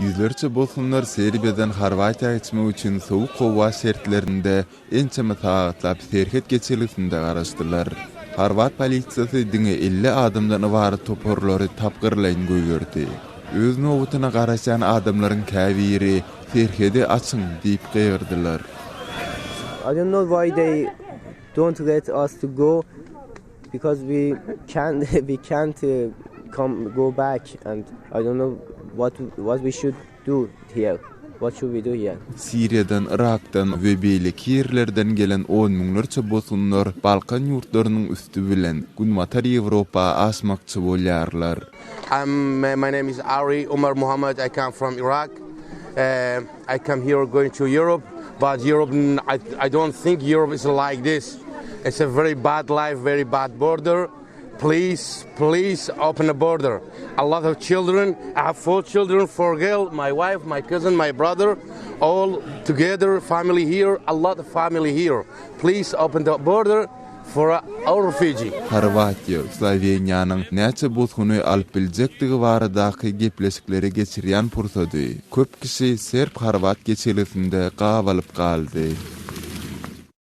Ýüzlerçe bosgunlar Serbiýadan Horwatiýa geçmek üçin sowuk howa şertlerinde ençeme sagatlap serhet geçelgesinde garaşdylar. Horwat polisiýasy diňe 50 adamdan ybarat toparlary tapgyrlaýyn goýberdi. Öz nobatyna garaşýan adamlaryň käbiri Serhedi açyň! diýip gygyrdylar. I don't know why they don't let us to go because we can't we can't come go back and I don't know what what we should do here what should we do here. Siriýadan, Yrakdan we beýleki ýerlerden gelen on müňlerçe bosgunlar Balkan ýurtlarynyň üsti bilen Günbatar Ýewropa aşmakçy bolýarlar. I'm my name is Ari Umar Muhammad I come from Iraq I come here going to Europe but Europe I, I don't think Europe is like this it's a very bad life very bad border please please open the border a lot of children I have four children four girl my wife my cousin my brother all together family here a lot of family here please open the border For our refugee. Horwatiýa Sloweniýanyň näçe bosguny alyp biljekdigi baradaky gepleşikleri geçirýän pursady, köp kişi serb-horwat geçelgesinde gabalyp galdy.